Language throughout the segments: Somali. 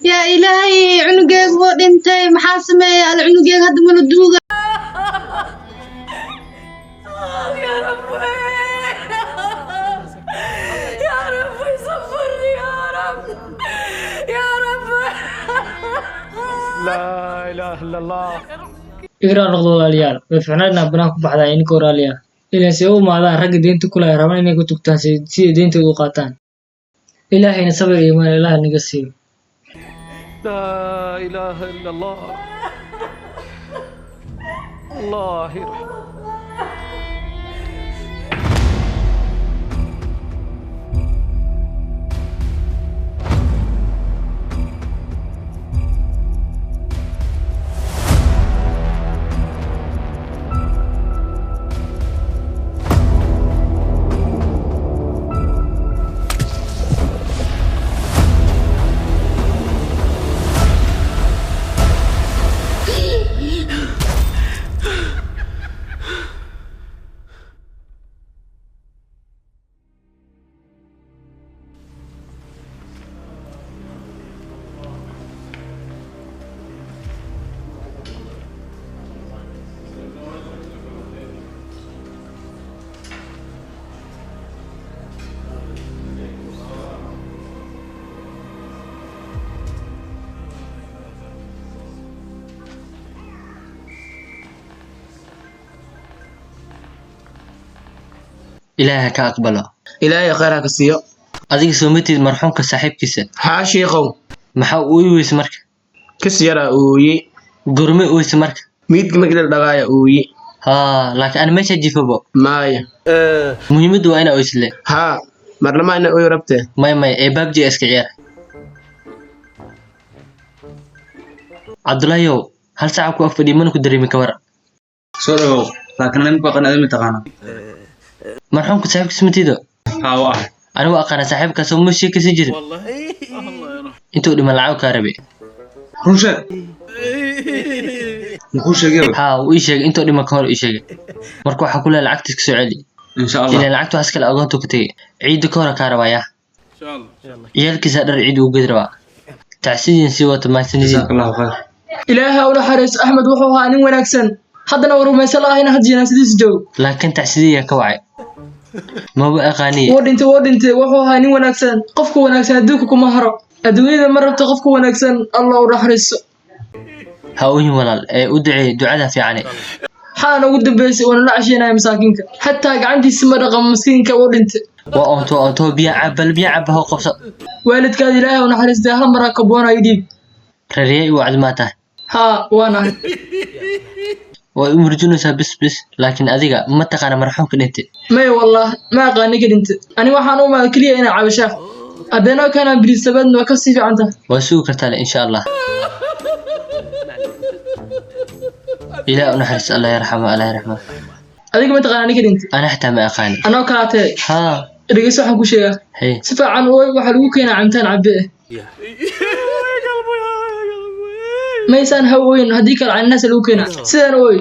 Yaa Ilaahay, cunugeegu wuu dhintay. Maxaa sameeya? Al cunugeega hadda mala duuga. يا رب، يا رب صبرني، يا رب، يا رب. لا إله إلا الله. Igraa noqdo walaalayaal, way ficnayd inaad banaanka ku baxdaan idinkoo raalli ah. Ilaan see u imaadaan ragga deynta ku lahay rabaan inay ku tugtaan si ay deyntooda u qaataan. Ilaahayna sabir iyo iimaan Ilaah naga siiyo. لا إله إلا الله، الله يرحمه. Ilaahay ha ka aqbalo. Ilaahay khayr ha ka siiyo. Adiga soo matid marxuumka saaxiibkiisa? Haa shiikhow. Maxaa u ooyi weyse marka? Kas yaraa ooye. Goorme ooyse marka? Miidka markii la dhaqaaya ooye. Haa, laakiin ana meesha jiifabo. Maaya. Muhiimaddu waa inaa oysle. Haa, marlama ina ooyo rabtee. May may, ee PUBG iska ciyaar. Cabdullaahiyow, hal saaca ku ag fadhiyo mana ku dareemi ka war. Soo dhawow, laakiin anima ku aqaan, adima taqaana. Marxuumka saaxiibkiisa matido? Haa, waa ahay. Anigu aqaana saaxiibkaas oo ma sheekaysan jirin intuu dhiman lacag kaa rabe. Run sheeg, muxuu sheegay? Haa, wuu ii sheegay, intuu dhiman ka hor ii sheegay. Marka waxaa ku leeyahay lacagtiis ka soo celi. Insha Allah. Ilaan lacagta waxaas kale agoontuu ka tegey, ciidda ka hore kaa rabaaya. Ciyaalkiisa dhar ciid ugu gedi rabaa. Tacsidiin sii wata, mahadsanidin. Jazaak Allahu khayr. Ilaahay ha u naxariisto Axmed, wuxuu ahaa nin wanaagsan. Haddana waa rumaysan lahaa in had jinaasadiisa joogo. Laakiin tacsidiyaa ka wacay, maba aqaaniye. Wuu dhintay, wuu dhintay. Wuxuu ahaa nin wanaagsan. Qofka wanaagsan adduunka kuma haro. Adduunyada ma rabto qofka wanaagsan. Allah u naxariisto. Ha ooyin walaal, ee u duceey, ducada fiicane. Xaana ugu dambeysay waana la casheynaya masaakiinka. Xataa gacantiisa ma dhaqan miskiinka, wuu dhintay. Waa oonto, waa oonto, biyo cab, bal biyo cab, ha qabso. Waalidkaada Ilaahay ha u naxariistay, hal maraa kaboona ii dhiib. Reeriyay u wacdi maa tahay? Haa, waan ahay. Way u murjinaysaa bis bis, laakiin adiga ma taqaana marxuumka dhintay? Maya wallah, ma aqaani ka dhintay. Aniga waxaan u imaaday keliya inaan cabashaa. Haddana kanaan birisabaadna waa kasii fiican tahay. Waa sugi kartaa le, insha Allah. Ilaah u naxariisto, Allah yarxamo, Allah yarxamo. Adiga ma taqaana ninka dhintay? Ana xitaa ma aqaani. Anoo kalaatee. Haa. Dhegeyso, waxaan ku sheegaa. Hey. Si fiican u waxaa lagu keenaa cabitaan cabbe ah. Maysaan ha ooyin, haddii kale cananaas lagu keenaa. Sidaan ooy.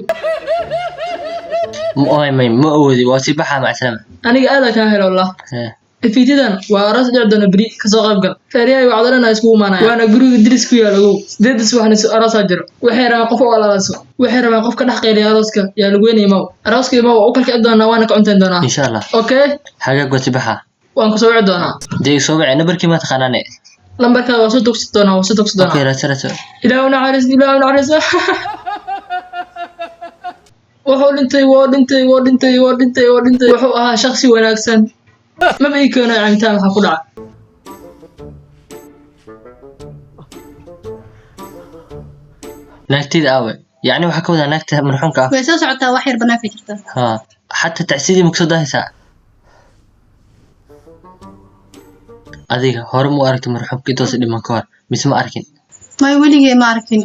Ma ooy, may ma awoodi, waa sii baxaa, macsalaama. Aniga aadaa kaa helo wallah. Hee. Fiitidan waa aroos dhici doona beri, kasoo qayb gal. Reeryahay wacdalana iskugu imaanaya. Waana guriga diris ku yaal ogow. 8 subaxna aroosaa jiro. Waxay rabaan qof u alaalaaso. Waxay rabaan qof ka dhex qayliya arooska. Yaa lagu weynaya maw. Arooska imaw, waa u kala kici doonaa, waana ka cuntayn doonaa. Insha Allah. Okay? Hagaag, waa sii baxaa. Waan ku soo wici doonaa. Dee soo wacay, nambarkii ma taqaanaane? Lambarkaada waa soo togsi doonaa, waa soo togsi doonaa. Okay, raadso raadso. Ilaahu naxariis, Ilaahu naxariis. Wuxuu dhintay, wuu dhintay, wuu dhintay, wuu dhintay, wuu dhintay. Wuxuu ahaa shakhsi wanaagsan. Maba ii keenayo cabitaan, waxaa ku dhaca. Naagtayda aawe? Yacni waxaa ka wadaa naagta marxuumka ah. Way soo socotaa, wax yar banaanka jirta. Haa, xataa tacsidii ma kusoo daahaysaa? Adiga hore mu aragtay marxuumka intuusan dhiman ka hor mise ma arkin? May, weligay ma arkin.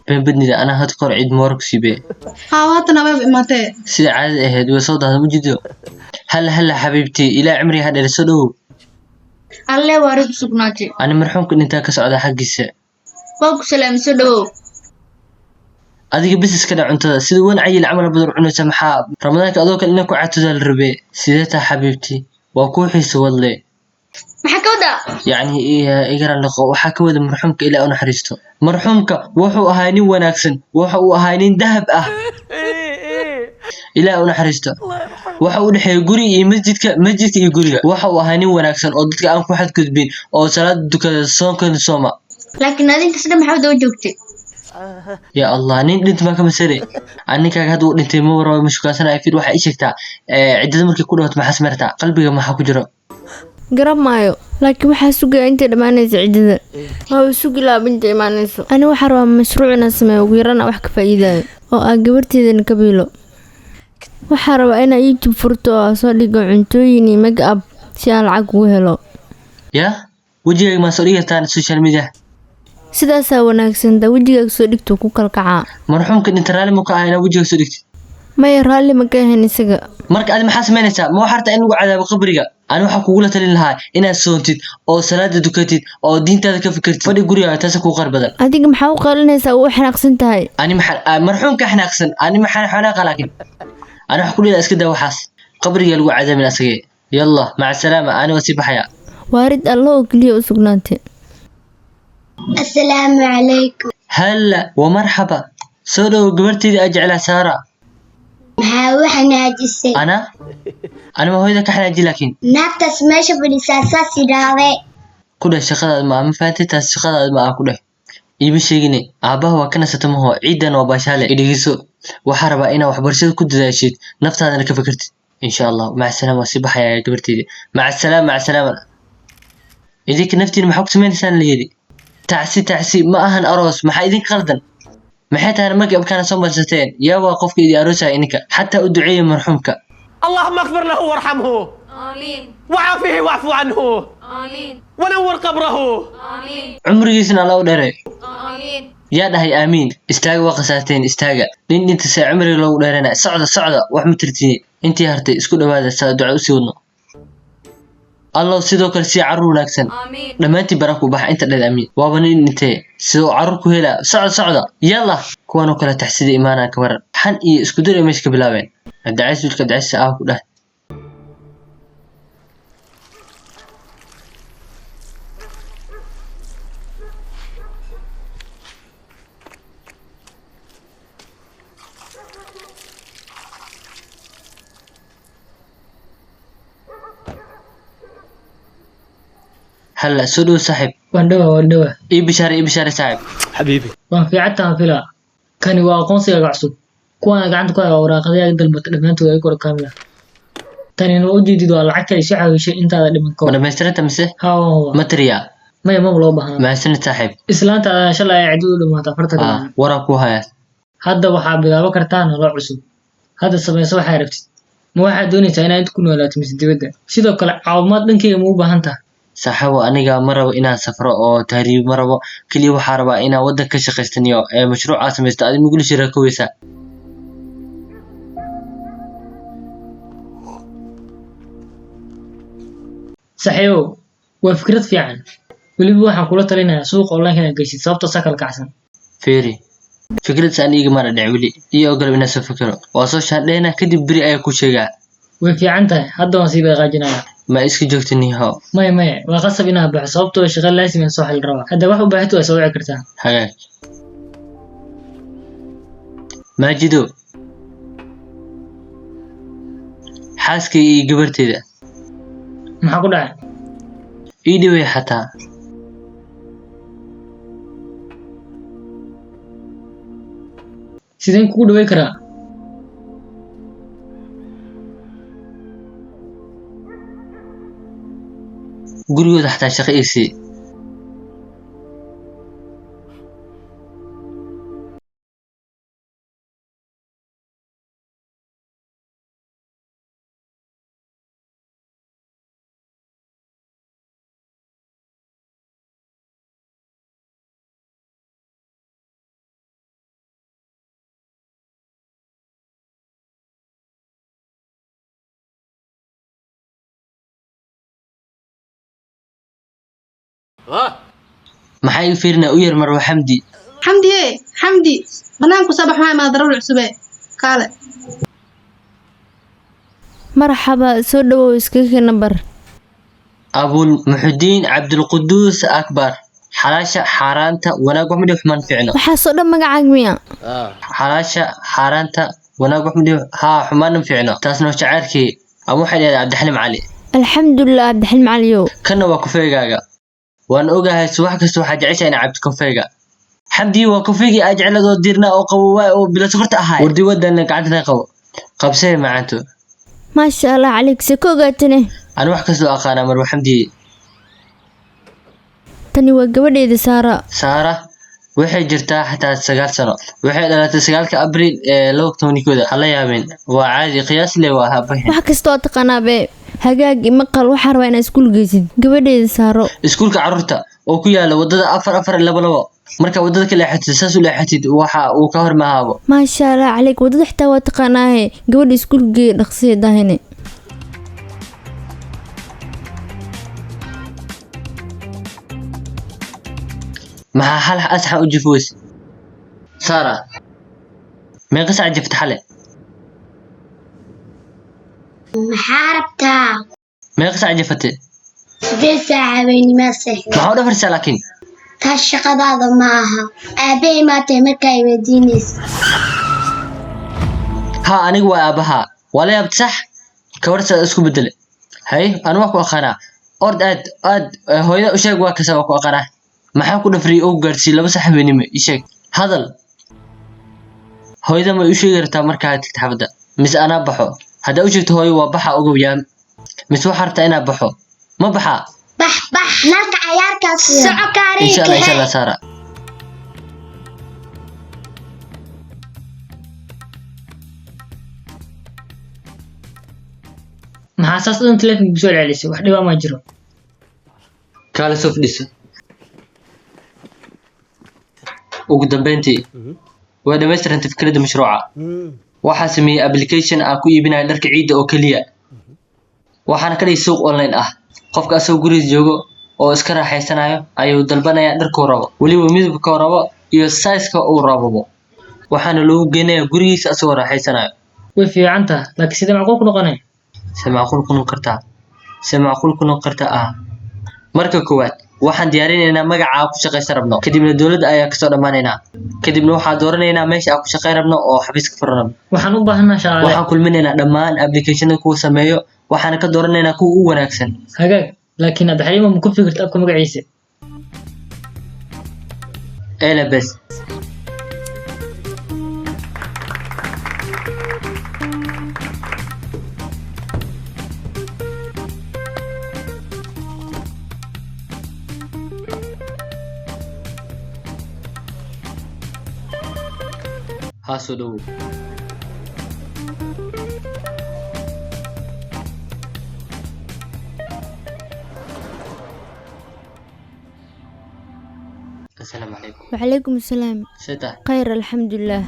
Been badnida, anaa hadda ka hor ciid mubarak ku siibee. Haa, haatana wayba imaatee. Sida caadada ahayd way soo daahday, ma jido. Halla halla xabiibtii, ilaa cimriga ha dheer, soo dhowow. Alle waa rid sugnaatay. Ani marxuumka dhintaa ka socda xaggiisa. Waa ku salaamay, soo dhawow. Adiga bis iska dhac cuntada, sida wan cayil camal badan cunaysa. Maxaa ramadaanka adoo kale inaa ku caatodaa la rabee? Sidee taa xabiibtii? Waa kuu xiisa wadle. Maxaa ka wadaa? Yacni igara liqo, waxaa ka wada marxuumka Ilaah u naxariisto. Marxuumka wuxuu ahaa nin wanaagsan, wuxa uu ahaa nin dahab ah. Ilaah u naxariisto. Waxa uu dhexeeyay guri iyo masjidka, masjidka iyo guriga. Waxa uu ahaa nin wanaagsan oo dadka aan ku xadgudbin, oo salaada tukada, soonkana sooma. Laakiin adinka sida maxaa daba joogtay? Ya Allah, nin dhinta maa ka masale. Ninkaaga hadda uu dhintay, ma warabo, ma shukaansanaya. Fir, waxaa ii sheegtaa, ciddada markay ku dhawato maxaa sameyrtaa? Qalbiga maxaa ku jiro? Garan maayo, laakiin waxaa sugaya intay dhammaanaysa ciddada. Waa uu sugi laaba inta imaanayso. Ani waxaa rabaa mashruuc inaan sameeyo, ugu yaraan aan wax ka faa'iidayo oo aan gabarteydana ka biilo. Waxaa rabaa inaan YouTube furto oo aan soo dhigo cuntooyin iyo make up si aan lacag ugu helo. Ya, wejigaaga maa soo dhigi kartaan social media? Sidaasaa wanaagsan taa, wejigaaga soo dhigto ku kalkacaa. Marxuumka dhinta raalli ma ka ahaa inaa wejiga soo dhigtid? Maya, raalli ma ka ahayn isaga. Marka adi maxaa samaynaysaa? Ma waxaa rabtaa in lagu cadaabo qabriga? Ani waxaa kugula talin lahaa inaad soontid oo salaada dukatid oo diintaada ka fikirtid. Fadhi gurigaaga, taasa kuu qar badan. Adiga maxaa u qaalinaysaa? U xanaaqsan tahay. Ani maxaa marxuumka xanaaqsan? Ani maxaa xanaaqa? Laakiin ani waxaa ku dhihi iska daa waxaas, qabriga lagu cadaabin asagee. Yalla, maca salaama, ani waa sii baxaya. Waarid Alla oo keliya u sugnaatay. Asalaamu calaykum. Halla wa marxaba, soo dhowow gabarteydii aa jeclaa, Saara. Maxaa u xanaajisay? Ana ani ma hooyada ka xanaaji laakiin? Naagtaas meesha fadhisaa saas yidhaahdee. Ku dheh shaqadaad ma ma fahantay? Taas shaqadaad ma ah, ku dheh. Iima sheegine, aabbaha waa ka nasata maho, ciidan waa baashaale. Idhigiso, waxaa rabaa inaad waxbarashada ku dadaashid, naftaadana ka fikirtid, insha Allah. Maca salaama, waa sii baxaya gabarteydi. Maca salaama, maca salaama. Idinka naftiina maxaa ku samaynaysaan? La yidhi tacsi, tacsi ma ahan aroos. Maxaa idinka qaldan? Maxay tahay markii abkaana soo marsateen? Yaa waa qofka idin aroosaya? Idinka xataa u duceeya marxuumka. اللهم اغفر له وارحمه. آمين. وعافه واعف عنه. آمين. ونور قبره. آمين. Cumrigiisna Alla u dheeray. آمين. Yaa dhahay aamiin? Istaaga, waa khasaarteen, istaaga. Nin dhinta see cumriga loogu dheeranaya? Socda, socda, wax ma tirtini. Intii hartay isku dhawaada saa duca usii wadno. Allow sidoo kale sii carruur wanaagsan. آمين. Dhammaantiin bara ku baxa inta dheed aamiin. Waaba nin dhintee, sidoo carruur ku helaa? Socda, socda, yalla. Kuwanoo kale taxsida imaanaa ka waran? Xan iyo isku dir ay meesha ka bilaabeen. Cabdicasiis, wiilka Cabdicasiis ah, ku dheh. Halla, soo dhow saaxiib. Waan dhawaa, waan dhawaa. Ii bishaare, ii bishaare saaxiib. حبيبي. Waan fiicantahan filaa. Kani waa aqoonsigaaga cusub. Kuwaana gacanta ku haya waa waraaqadayaaga dalbata dhammaantood ayagoo kaamil ah. Tanina waa ujeedid, waa lacagta ay soo xawiishay intaada dhiman Ma kahor. dhamaystiranta mise? Haa, waan hubaa. Ma tiriyaa? Maya, maba loo baahnaa. Mahadsanid saaxiib. Islaanta ayaa shalay ay ciddadu dhamaata 4 Ah, maalin. Waraa ku hayaa. Hadda waxaa bilaaban kartaa nolol cusub. Hadda samayso waxaa rabtid. Ma waxaad doonaysaa inaad inta ku noolaato mise dibadda? Sidoo kale caawimaad dhankayga ma u baahan tahay? Saaxiibo, aniga ma rabo inaan safro oo tahriib ma rabo. Keliya waxaa rabaa inaan waddanka ka shaqaystaniyo ee mashruucaa samaysto. Adi migula shiraakoweysaa? Saaxiibow, waa fikrad fiican. Weliba waxaan kula talinayaa suuqa online inaad geshid, sababtoo saa kala kacsan. Fiiri, fikrad aan iiga mara dhic weli, iyo ogolob inaan soo fikiro. Waa soo shaandheyna kadib, beri ayaa ku sheegaa. Way fiican tahay. Hadda waan sii dhaqaajinayaa. Ma iska joogta niho? Maya, maya, waa qasab inaad baxo, sababtoo ah shaqo laasim aan soo xil rabaa. Hadda wax u baahid waa soo wici kartaa. Hagaag, Maajido, xaaskayga iyo gabarteeda. Maxaa ku dhacay? Ii dhawey xataa. Sideen kugu dhawey karaa? Gurigooda xataa shaqo ii sii. Maxaa iga fiirinaa? U yar Marwa Xamdi. Xamdiye, Xamdi, banaanku soo bax, maxaa imaada darawal cusube, kaale. Marxaba, soo dhawow, iskaga keena bar. Abul Muxudiin Cabdulquduus Akbar. Xalaasha xaaraanta wanaag wax ma dhihi, xumaan fiicno. Waxaasoo dhan magacaaga miya? Xalaasha xaaraanta wanaag wax ma dhihi, haa, xumaanna ma fiicno. Taasna waa jacaylkii ama waxay dhahdaa Cabdixaliim Cali. Alxamdulilah, Cabdixaliim Caliyow. Kanna waa kofeygaaga. Waan ogahay subax kasta waxaa jeceshahay inaa cabto kofeyga. Xamdii, waa kofeygii aa jecladoo diirnaa oo qabowaay oo bila sokorta ahaay. Wardi wadanna gacantana qabo, qabsee macaanto. Maasha Allah calayk, see ka ogaatane? Ani wax kastoo aqaanaa, marwa Xamdiye. Tani waa gabadheeda Saara. Saara waxay jirtaa xataa 9 sano. Waxay dhalatay 9-ka Abriil ee 2011-da. Hala yaabin, waa caadi, qiyaas le waa habahin. Wax kasta oo taqaanaa be. Hagaag, imaqal, waxaa rabaa inaad iskuul geysid gabadheeda Saaro. Iskuulka carruurta oo ku yaala wadada 4422, marka wadada ka leexatid, saas u leexatid, waxa uu ka hor mahaabo. Maasha Allah calayk, waddada xitaa waa taqaanaahe. Gabadha iskuul geey dhaqsiya dahine. Maxaa hal asxan u jifoys? Saara, meeqa sac jifta xale? Maxaa rabtaa? Meeqa sac jifatay? 8 saac habeenimo seexday. Maxaa u dhafarsaa laakiin? Taas shaqadaada ma aha. Aabbahay maatay markaa i weydiinaysa. Haa, aniga waa aabaha. Waa la yaabta sax kabar saa isku bedele. Hay, anu waa ku aqaanaa. Ord aad aad hooyada u sheeg, waa kasa, waa ku aqaanaa. Maxaa ku dhafriyay oo gaarsiiyey 2 sax habeenimo? Ii sheeg, hadal. Hooyada ma u sheegi kartaa markaa tagta xafadda, mise anaa baxo? Haddaa u sheegto hooyo, waa baxa, ogow yaa. Mise waxaa rabtaa inaa baxo? Ma baxaa? Bax, bax, nalka cayaarkaas soco kaariga. Insha Allah, insha Allah, Saara. Maxaa saas dhan telefonka kusoo celcelisay? Wax dhibaa ma jiro? Kaala soo fadhiiso. Ugu dambeyntii waa dhammaystirantay fikradda mashruuca. Waxaa sameeyey application aan ku iibinayo dharka ciidda oo keliya, waxaana ka dhigay suuq online ah. Qofka asagoo gurigiisa joogo oo iska raaxaysanayo ayuu dalbanayaa dharkuu rabo, weliba midabka uu rabo iyo size-ka uu rababo, waxaana loogu geynayaa gurigiisa asagoo raaxaysanayo. Way fiican taha, laakiin sidee macquul ku noqonay? Se macquul ku noqon kartaa, se macquul ku noqon kartaa ah. Marka koowaad waxaan diyaarinaynaa magaca aan ku shaqaysan rabno, kadibna dowladda ayaa kasoo dhammaanaynaa, kadibna waxaan dooranaynaa meesha aan ku shaqayn rabno oo xafiiska furan rabno. Waxaan u baahanaa shaqaale. Waxaan kulminaynaa dhammaan applicationada kuwa sameeyo, waxaana ka dooranaynaa kuwa ugu wanaagsan. Hagaag, laakiin Cabdixaliimo, ma ku fikirta abka magaciisa? Elabes. Haa, soo dhawow. Asalaamu calaykum. Wacalaykum asalaam. See tahay? Khayr, alxamdulilah.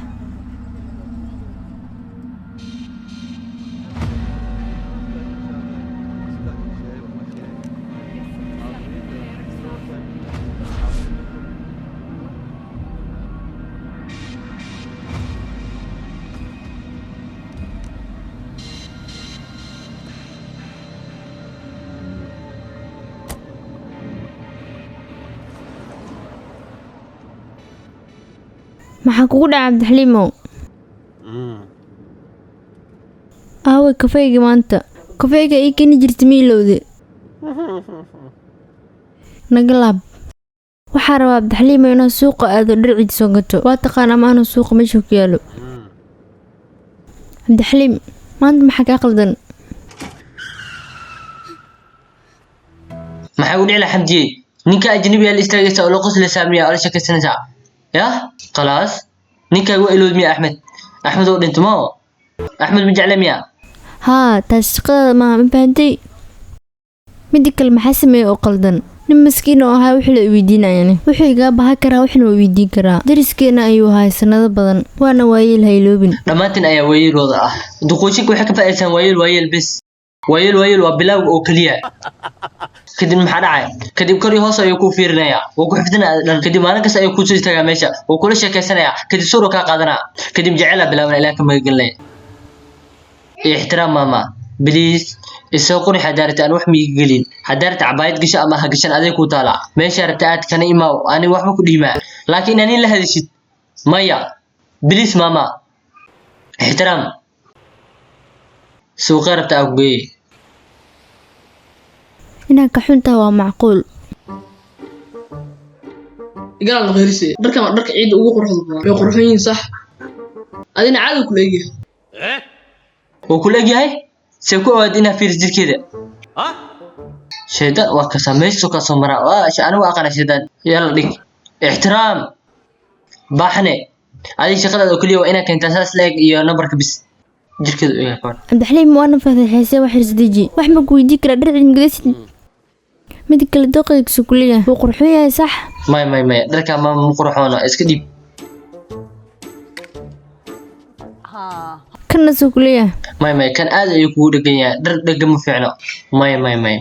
Maxaa kugu dhaca, Cabdixaliimow? Aaway kafeyga maanta? Kafeyga ii keeni jirta ma ilowde? Naga laab. Waxaa rabaa, Cabdixaliimow, inaad suuqa aado, dhar ciid soo gato. Waa taqaanaa maana suuqa meesha ku yaalo. Cabdixaliim, maanta maxaa kaa qaldan? Maxay u dhici lahaa, Xamdiyey? Ninka ajnabiga la istaagaysa oo la qoslaysaa miya oo la sheekaysanaysaa? Yah, khalaas, ninkaaga waa ilood miya? Axmed, Axmed oo dhinto mao? Axmed ma jecle miya? Haa, taas shaqadaada maaha, ma fahantay? Midda kale, maxaa sameeyey oo qaldan? Nin maskiin oo ahaa wixii la weydiinayani wuxuu igaa bahan karaa, waxna waa weydiin karaa. Dariskeena ayuu ahay sanado badan, waana waayeel, ha iloobin. Dhammaantiin ayaa waayeelooda ah. Duqooshinka waxay ka faa'iidaystaan waayeel, waayeel bes, waayeel, waayeel waa bilowga oo keliya. Kadib maxaa dhacaya? Kadib kor iyo hoos ayuu kuu fiirinayaa, wuu ku xifdinaya dhan. Kadib maalin kasta ayuu kusoo istaagaa meesha, wuu kula sheekaysanayaa, kadib suuro kaa qaadanaa, kadib jecelaa bilaabana. Ilaah ka magangelinaya iyo ixtiraam maama. Please isoo qurux haddaa rabta, aan wax miiga gelin. Haddaa rabta cabaayad gasho ama ha gashan, aday kuu taalaa. Meeshaa rabta aad kana imaaw, ani waxba ku dhihimaa, laakiin anin la hadashid maya. Please mama, ixtiraam. Suuqee rabta aa ku geeye. Inaad ka xuntahay waa macquul. Igalaal naqeerise, dharkan waa dharka ciidda ugu quruxda badan. Way qurxoon yihiin, sax? Adina caadi kula egyahay. Wuu kula egyahay. See ku ogaad inaa fiiris jirkeeda? Shaydaan waa kasaa meeshu ka soo maraa. Waa anigu aqaana shaydaan. Yalla dhig. Ixtiraam baaxne. Adiga shaqadaada oo keliya waa inaa keentaa saas leeg iyo nambarka bis. Jirkeeda u egaa kawan. Cabdixaliim, waana fadeexaysay. Wax isdeji, wax ma ku weydii karaa? Dhar ciid magadaysid? Mid kale dooqaygiisu ku leeyahay wuu qurxoon yahay, sax? Maya, maya, maya, dharkaa ma qurxoono, iska dhiib. Kana suu ku leeyahay? Maya, maya, kan aad ayuu kugu dhegan yahay. Dhar dhegan ma fiicno. Maya, maya, maya.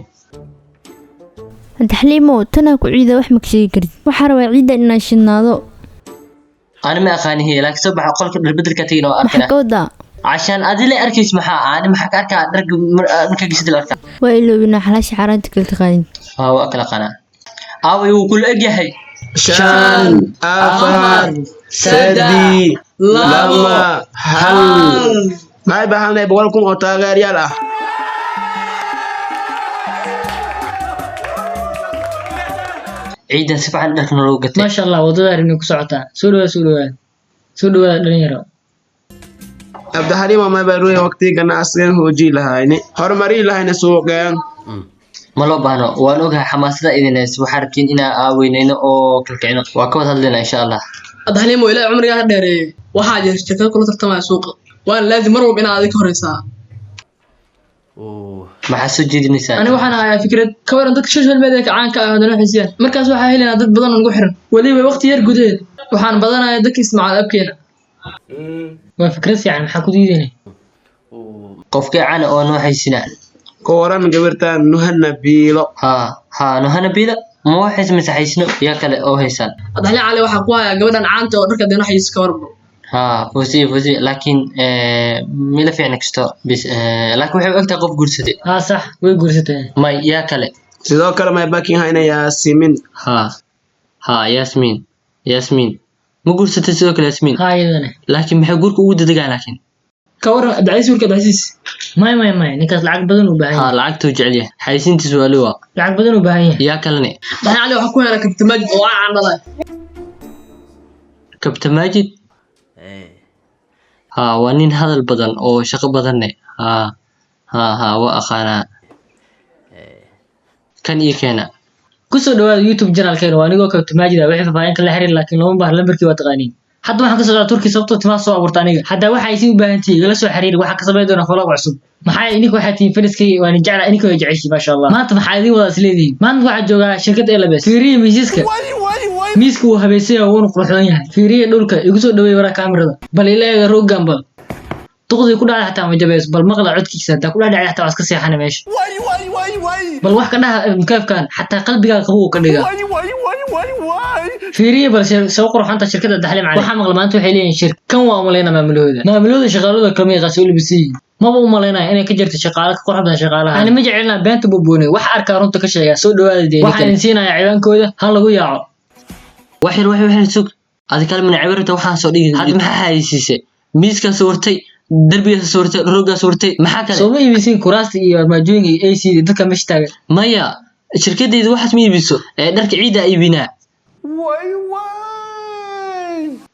Cabdixaliimow, tanaa ku ciida, wax ma ka sheegi kartid. Waxaa rabaa ciidda inaan shidnaado. Ani ma aqaani hiye, laakiin soo baxa, qolka dhar bedelka tagin oo Maxaa arkana. ka wadaa? Cashaan adi la arkays maxaa ani maxaa ka arkaa? Dharka markaa gashid la arkaa. Waa iloobinaa xalaasha xaaraanta kala taqaanin. Waa waa kala qanaa. Aaway, wuu kula egyahay. 5, 4, 3, 2, 1. Maxay baahanay 100,000 oo taageerayaal ah. Ciidan si fiican dharka naloo gatay. Maasha Allah, waddada arrinay ku socotaa. Soo dhawaada, soo dhawaada, soo dhawaada dhalinyaro. Cabdixaliim may baa waqti ganacsigan hoojii lahayni, horumarii lahayni suuqeen. Ma loo baahno, waan ogahay xamaasada idin hayso. Waxaa rabtiin inaa aaweynayno oo kalkicino. Waa ka wada hadlaynaa insha Allah. Cabdixaliim oo Ilaahay cumrigaa ha dheereeyey, waxaa jira shirkado kula tartamaya suuqa, waana laazim mar walba inaad adiga ka horeysaa. Maxaa soo jeedinaysaa? Aniga waxaan hayaa fikrad. Ka waran dadka social media ka caanka ah haddana xisiyaan? Markaas waxaa helaynaa dad badan oo nagu xiran, weliba waqti yar gudaheed. Waxaan badanaya dadka isticmaala app-keena. Waa fikrad fiican, maxaa ku diidanay? Qofkee cana oo noo haysinaa? Ka waran gabartan Nuhana Biilo? Haa haa, Nuhana Biila ma waxays mise haysno? Yaa kale oo haysaan? Cabdixaliim Cali, waxaa ku hayaa gabadhan caanta oo dharka deeno xayis. Ka warbo? Haa, Fosiya, Fosiya, laakiin mila fiicna kasto bis, laakiin waxay u egtahay qof guursaday. Haa, sax, way guursatay. May, yaa kale? Sidoo kale may bakin hayna Yaasimin. Haa haa, Yasmin, Yasmin ma guursatay sidoo kale Yasmin? Haa, iyadana. Laakiin maxay guurka ugu dedegaan laakiin? Ka waran Cabdicasiis, wiilka Cabdicasiis? May, may, may, ninkaas lacag badan u baahan Haa, yahay. Lacagtuu jecel yahay, xayisiintiisu waa liwa. Lacag badan u baahan yahay. Yaa kalene? Cabdixaliim Cali, waxaa ku helaa Kabta Maajid oo caan dhalay. Kabta Maajid, haa, waa nin hadal badan oo shaqo badanne. Haa haa haa, waa aqaanaa kan iyo keena. Kusoo dhawaada YouTube channelkeena, waa anigoo Kabta Maajid ah. Wixii faahfaahin kala xiriir, laakiin looma baahna, lambarkii waa taqaaniin. Hadda waxaan ka socdaa Turki, sababtoo timaha soo abuurta aniga. Hadda waxa ay sii u baahan tihiin, igala soo xiriir. Waxaa ka samayn doona vlog cusub. Maxaa idinka waxaa tihiin fans-kayga, waan jeclaa idinka, way jeceshiin. Maasha Allah, maanta maxaa idin wada isleedihiin? Maanta waxaa joogaa shirkadda Elabes. Fiiriya miisaska, miiska wuu habaysan yahay, wuuna qurxoon yahay. Fiiriya dhulka, igu soo dhaweey waraa kaamirada. Bal ila eega roogan, bal duqdii ku dhacday xataa ma jabeys. Bal maqla codkiisa, hataa ku dhacday xataa waa iska seexana meesha. Bal wax ka dhaha mkaafkan, xataa qalbigaaga qabow uu ka dhigaa. Fiiriye bal soo qurxanta shirkadda Daxliim Cali. Waxaa maqla maanta waxay leeyihiin shir kan. Waa umalaynaa maamulahooda shaqaalada kalma yaqaasi u labisan yihiin. Maba u malaynaya inay ka jirto shaqaale ka qurux badan shaqaalaha. Ani ma jecelnaa beenta bubuunay, wax arkaa runta ka sheegaa. Soo dhawaada dee, waxaan idin siinayaa ciwaankooda, ha lagu yaaco. Wax yar, wax yar sug. Adi kale mana cibirta waxaan soo dhigi. Hadda maxaa haysiisay? Miiskaa sawirtay, derbigaa sawirtay, roogaa sawirtay, maxaa kale? Soo ma iibisiin kuraasta iyo armaajooyinka iyo AC da dadka meesha taagan? Maya, shirkadayda waxaas ma iibiso, ee dharka ciidda iibinaa.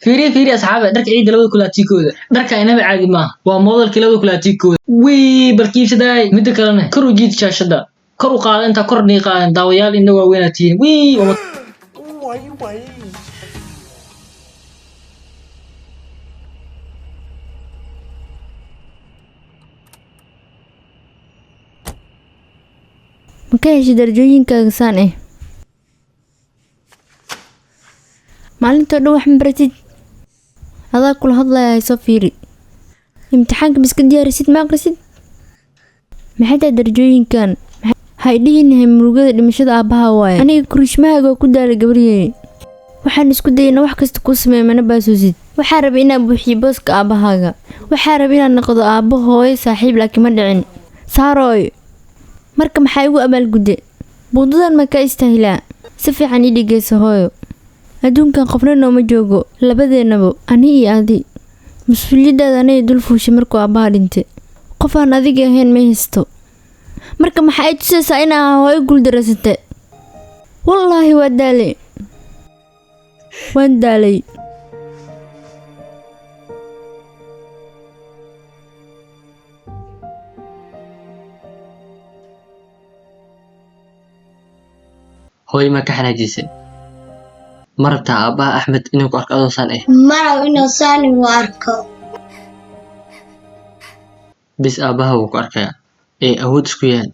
Fiiriye, fiiriye asxaabe, dharka ciidda labada kulaatikooda. Dharka inaba caadi maaha, waa modelkii labada kulaatikooda. Wii bal kiibsadaay. Midda kalena kor u jiid shaashada, kor u qaada, intaa kor nii qaadan. Daawayaal indha waaweynaa tihiin. Wii Ma ka heshay darajooyinkaaga saan eh? Maalintoo dhan wax ma baratid. Adaa kula hadlaya, soo fiiri. Imtixaanka ma iska diyaarisid? Ma aqrisid? Maxay tahay darajooyinkan? Ha idhihinahay murugada dhimashada aabbaha waaye. Aniga kurishmahaaga waa ku daalay, gabaryey. Waxaan isku dayay inaan wax kasta kuu sameeyo, mana baasuusid. Waxaa rabay inaan buuxiyo booska aabbahaaga. Waxaa rabay inaan noqdo aabbo, hooyo, saaxiib, laakiin ma dhicin. Saarooy, marka maxaa igu abaalgudde? Buundadan ma ka istaahilaa? Si fiican ii dhegeyso hooyo. Adduunkan qofna nooma joogo, labadeennaba, ani iyo adi. Mas-uuliyaddaada anay dul fuushay markuu aabbaha dhintay. Qof aan adiga ahayn ma haysto. Marka maxaa ay tusaysaa inaa hooyo guuldareysatay? Wallaahi waa daalay. Waan daalay. Hooyo, ma ka xanaajisay? Ma rabtaa aabbaha Axmed inuu ku arko adoo saan ah? Maraw inuu saan igu arko. Bis, aabbaha wuu ku arkayaa. Ee awood isku yaal.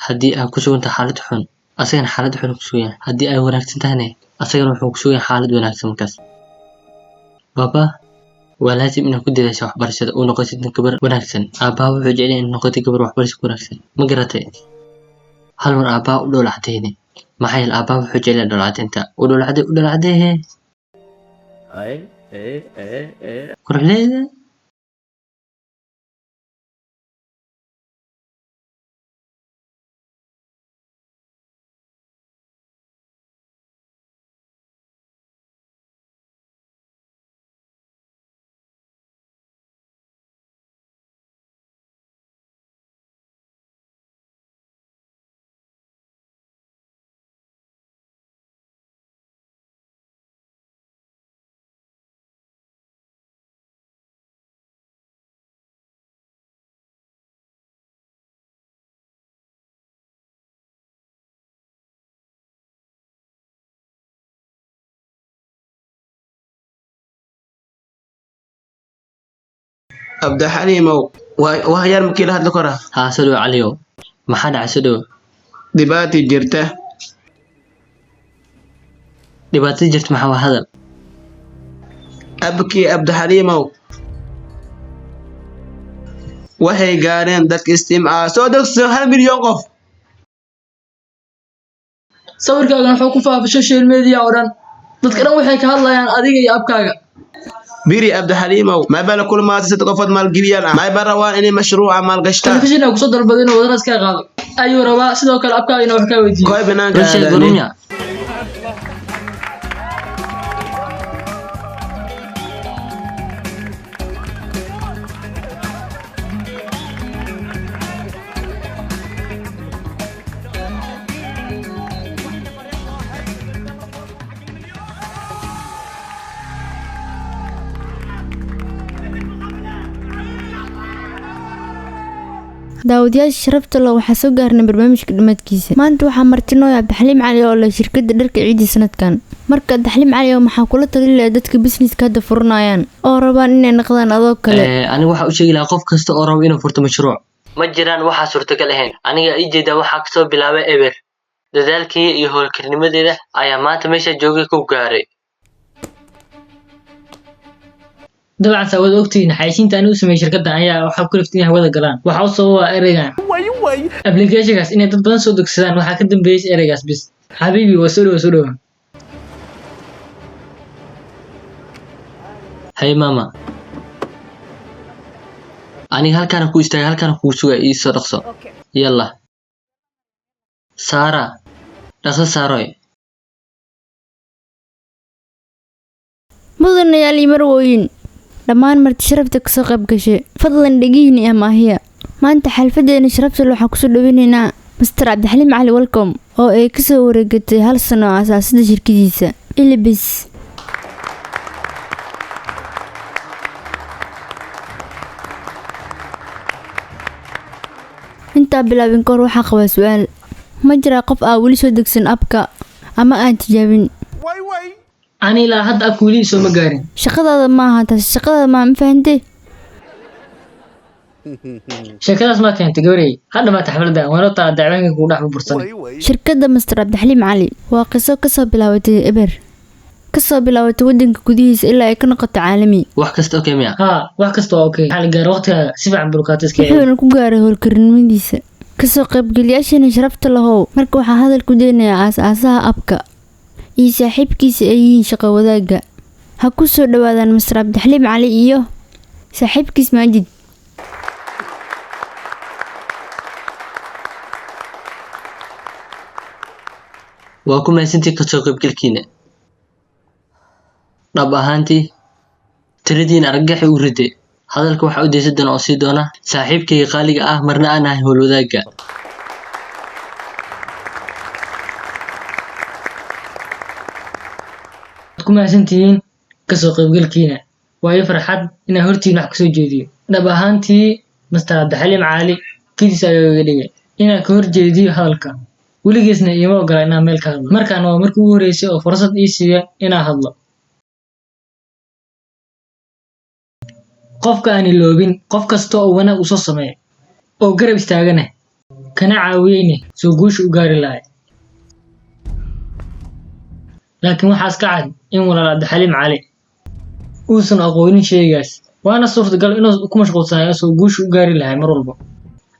Haddii aad ku sugan tahay xaalad xun, asagana xaalad xun ku sugan yahay. Haddii ay wanaagsan tahayna, asagana wuxuu ku sugan yahay xaalad wanaagsan markaas. Baba, waa laazim inaad ku dadaasho waxbarashada, u noqotid gabar wanaagsan. Aabbaha wuxuu jecel yahay inaad noqotid gabar waxbarasho ku wanaagsan. Ma garatay? Hal mar aabbaha u dhoola cadeyne. Maxaa yeelay aabbaha wuxuu jecel yahay dhoola cadeynta. U dhoola cadee, u dhoola cadee. Quruxleeda. Abdixaliimow, wax yar makii la hadli karaa? Haa, soo dhawo Caliyow. Maxaa dhacay? Soo dhawo. Dhibaato jirta. Dhibaatada jirta maxaa waa? Hadal. Abkii Abdixaliimow waxay gaareen dadka isticmaala soo degso 1 milyan qof. Sawirkaagana wuxuu ku faafay social media oo dhan. Dadka dhan waxay ka hadlayaan adiga iyo app-kaaga. Biri Abdixaliimow mayba la kulmaatay sad qofood maalgeliyaan ah, mayba rabaan inay mashruuca maalgashtaan. Telefishin kusoo dalbaday inuu wadanaas ka qaado ayuu rabaa, sidoo kale app-kaaga inuu wax kaa weydiiyo. Koy banaanka Run sheeg. aadaane. Warunya. Daawadayaasha sharafta leh, waxaa soo gaarnay barnaamijka dhammaadkiisa. Maanta waxaa martinooya Cabdixaliim Cali oo leh shirkadda dharka ciidii sanadkan. Marka Cabdixaliim Cali, oo maxaa kula talin lahaa dadka businesska hadda furanayaan oo rabaan inay noqdaan adoo kale? Aniga waxaa u sheegi lahaa qof kasta oo rabo inuu furto mashruuc, ma jiraan waxaa suurtagal ahayn. Aniga ii jeeda, waxaa kasoo bilaabay eber. Dadaalkayga iyo howlkarnimadeeda ayaa maanta meesha joogay ku gaaray. Dabcan saa waad ogtihiin, xayeysiinta anigu sameeyey shirkaddan ayaa waxaa ku liftay inay hawada galaan. Waxaa u sababa ereygan applicationkaas inay dad badan soo degsadaan. Waxaa ka dambeeyay ereygaas bis. Xabiibi, waa soo dhawo, soo dhawo. Hay mama, aniga halkaana ku istaagay, halkaana kugu sugaya. Ii soo dhaqso. Yalla Saara, dhaqso Saaroy. Mudanayaal iyo marwooyin, dhammaan marti sharafta kasoo qayb gashay, fadlan dhegihiina iyo maahiya. Maanta xalfadeena sharafta leh waxaan kusoo dhaweyneynaa Master Cabdixaliim Cali Welcome, oo ay kasoo wareegatay hal sano aasaasidda shirkadiisa Ilibis. Intaa bilaabin kahor, waxaa qabaa su-aal: ma jiraa qof aa weli soo degsan app-ka ama aan tijaabin? Ani ilaa hadda app-ka weli soo ma gaarin. Shaqadaada maaha taasi, shaqadaada maaha, ma fahantay? Sheekadaas maa keentay gabarey? Ha dhamaata xafladda, waanoo taa dacweenka kugu dhex burbursan. Shirkadda Master Cabdixaliim Cali waa qiso kasoo bilaabatay eber, kasoo bilaabatay wadanka gudihiisa ilaa ay ka noqoto caalami. Wax kasta okay miya? Haa, wax kasta waa okay. Waxaa la gaaray waqtigaaga, si fiican bulkaatiska. Wuxuuna ku gaaray howlkarnimadiisa. Kasoo qaybgalayaasheena sharafta lahow, marka waxaa hadal ku daynayaa aas-aasaha app-ka iyo saaxiibkiisa ay yihiin shaqo wadaagga. Ha ku soo dhawaadaan Master Cabdixaliim Cali iyo saaxiibkiis Maajid. Waa ku mahadsantihiin kasoo qaybgalkiina. Dhab ahaantii tiradiina argagaxi u riday. Hadalka waxaa u deysan doona oo sii doona saaxiibkayga qaaliga ah, marna aan ahay howlwadaagga. Waad ku mahadsantihiin kasoo qaybgalkiina. Waa ii farxad inaan hortiina wax kusoo jeediyo. Dhab ahaantii Master Cabdixaliim Caali kidiis ayaa iga dhigay inaan ka horjeediyo hadalka. Weligiisna iima ogola inaan meel ka hadlo. Markaan waa markii ugu horreysay oo fursad ii siiya inaan hadlo. Qofka aan iloobin, qof kasta oo wanaag u soo sameeya oo garab istaagana kana caawiyeyna soo guusha u gaari lahay. Laakiin waxaa iska cad in walaal Cabdixaliim Cali uusan aqoonin shaygaas, waana suurtagal inuu ku mashquulsanayo soo guusha u gaari lahay mar walba.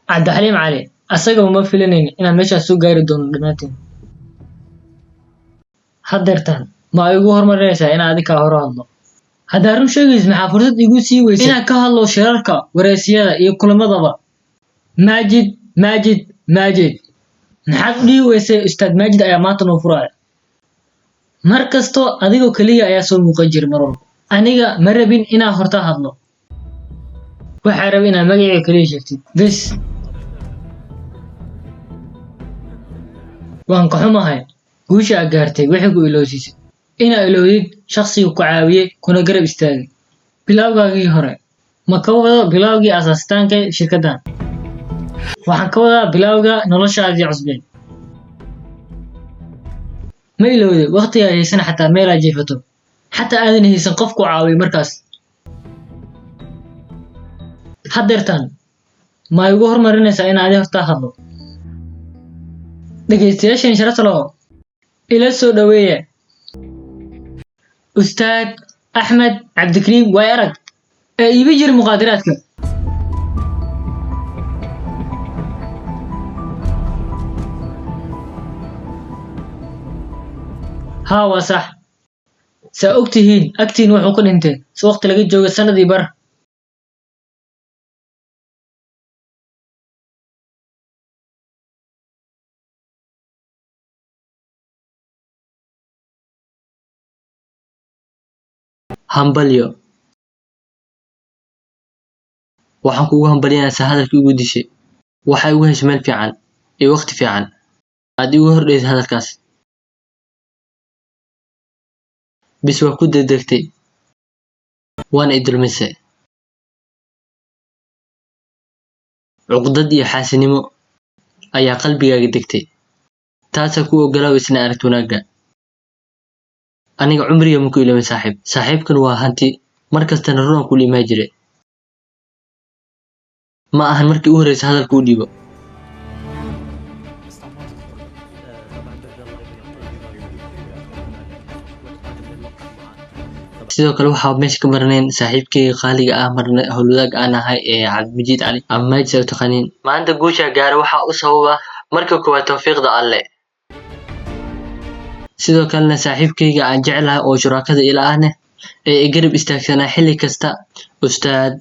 Cabdixaliim Cali asagaba ma filanayn inaan meeshaas soo gaari doono dhammaanteen. Haddeertaan ma igu horumarinaysaa inaan adiga kaa hor hadlo? Haddaa run sheegaysid, maxaa fursad igu sii weysay inaan ka hadlo shirarka, wareysiyada iyo kulamadaba? Maajid, Maajid, Maajid, maxaad u dhihi weysay Ustaad Maajid ayaa maanta noo furaya? Mar kasto adigoo keliya ayaa soo muuqan jiray mar walba. Aniga ma rabin inaan horta hadlo, waxaa rabay inaad magacayga keliya sheegtid bes. Waan ka xumahay guusha aad gaartay waxay ku ilowsiisay inaa ilowdid shakhsiga ku caawiyey kuna garab istaagay bilowgaagii hore. Ma ka wado bilowgii asaasitaanka shirkaddan, waxaan ka wadaa bilowga noloshaadii cusbeed. Ma ilowday waqtigaa haysan xataa meelaad jiifato, xataa aadan haysan qof ku caawiyo markaas? Haddeertaan ma igu horumarinaysaa inaan adi hortaa hadlo? Dhegaystayaasheen sharafta laho, ila soo dhaweeya Ustaad Axmed Cabdikariim waay arag ee iibi jira muqaadaraadka. Haa, waa sax. Saa og tihiin, agtiin wuxuu ku dhintay si waqti laga joogo sanadii bar. Hambalyo. Waxaan kuugu hambalyanaysaa hadalkii igu dishay. Waxaa igu heshay meel fiican iyo waqti fiican aad igu hordhaysay hadalkaas. Bis waa ku degdegtay, waana i dulmisay. Cuqdad iyo xaasinimo ayaa qalbigaaga degtay, taasaa kuu ogolaabaysa inaad aragto wanaagga. Aniga cumriga ma ku iloomin saaxiib. Saaxiibkan waa hanti, mar kastana run aan kula imaan jiray. Ma ahan markii u horreysay hadalka u dhiibo. Sidoo kale waxaa meesha ka marnayn saaxiibkayga qaaliga ah, marna howlwadaag aan ahay ee Cabdimajid Cali ama Maajid aad u taqaaniin. Maanta guusha gaara waxaa u sababa marka koowaad tawfiiqda Alle, sidoo kalena saaxiibkayga aan jeclahay oo shuraakada ila ahne ee i garab istaagsanaa xilli kasta, Ustaad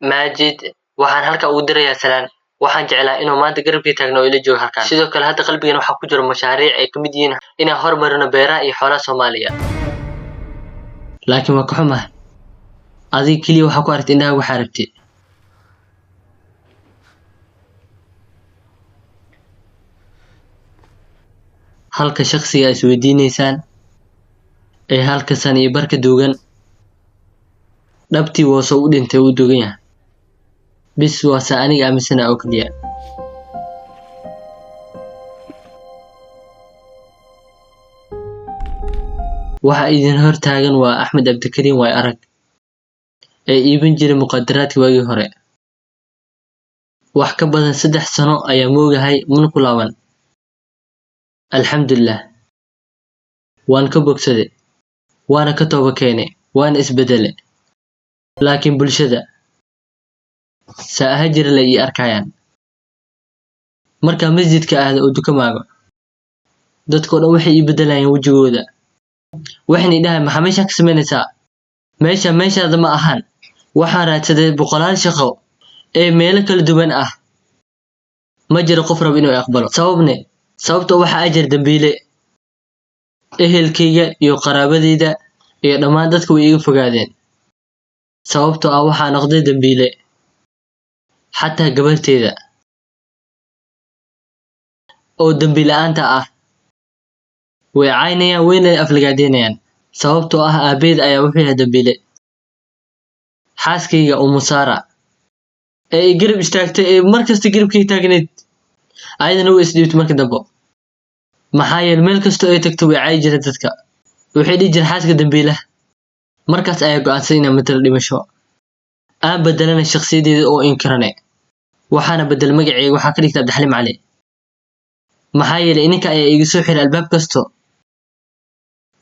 Maajid. Waxaan halka ugu dirayaa salaan. Waxaan jeclaa inuu maanta garabkii taagno oo ila joogo halkan. Sidoo kale hadda qalbigan waxaa ku jira mashaariic ay ka mid yihiin inaan hormarino beeraha iyo xoolaha Soomaaliya. Laakiin waa ka xumahay, adiga keliya waxaa ku aragtay indhahaaga waxaa rabtay. Halka shakhsiga is weydiineysaan ee halka san iyo barka duugan dhabtii woosoo u dhintay uu duugan yahay, bis waase aniga aaminsana oo keliya. Waxa idin hor taagan waa Axmed Cabdikariim waay arag ee iibin jiray muqaadaraadka waagii hore. Wax ka badan 3 sano ayaa moogahay mana ku laaban. Alxamdulilah, waan ka bogsaday, waana ka tooba keenay, waana isbedelay. Laakiin bulshada saa aha jira la ii arkayaan. Markaa masjidka aado oo dukamaago, dadkoo dhan waxay ii bedelayaan wejigooda. Waxayna i dhahay, maxaa meeshaan ka samaynaysaa? Meesha meeshaada ma ahan. Waxaan raadsaday boqolaal shaqo ee meelo kala duwan ah. Ma jiro qof raba inuu i aqbalo. Sababne? Sababtoo waxaa jira dambiile. Ehelkayga iyo qaraabadayda iyo dhammaan dadka way iga fogaadeen, sababtoo ah waxaa noqday dambiile. Xataa gabarteyda oo dambi la'aanta ah way caynayaan, wayna aflagaadeynayaan, sababtoo ah aabaheed ayaa wuxuu yahay dambiile. Xaaskayga Umu Saara ee i garab istaagtay, ee markasta garabkay taagneyd, ayadana way isdhiibtay markii dambe, maxaa yeelay meel kastoo ay tagto way caayi jireen dadka, waxay dhihi jireen xaaska dambiilaha. Markaas ayaa go'aansaday inaan matalo dhimasho, aan bedelana shakhsiyadeeda oo inkirane, waxaana bedel magacayga, waxaa ka dhigta Cabdixaliim Cali, maxaa yeelay ininka ayaa iga soo xiray albaab kasto.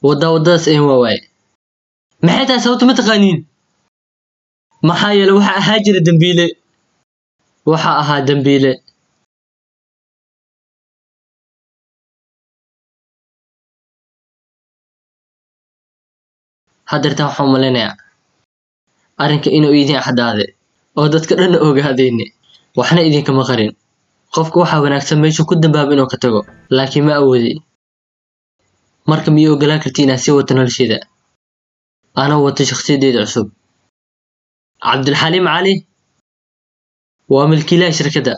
Wadda waddadaas ayan waa waaye. Maxay tahay sababta? Ma taqaaniin? Maxaa yeelay waxaa ahaa jira dambiile, waxaa ahaa dambiile. Haddeertaan waxaan u malaynayaa arrinka inuu idin cadaaday oo dadka dhan ogaadeyne, waxna idinkama qarin. Qofka waxaa wanaagsan meeshuu ku dambaabo inuu ka tago, laakiin ma awoodi. Marka ma ii ogolaan karti inaad sii wato nolosheeda anoo wato shakhsiyadeeda cusub? Cabdulxaliim Cali waa milkiilaha shirkadda.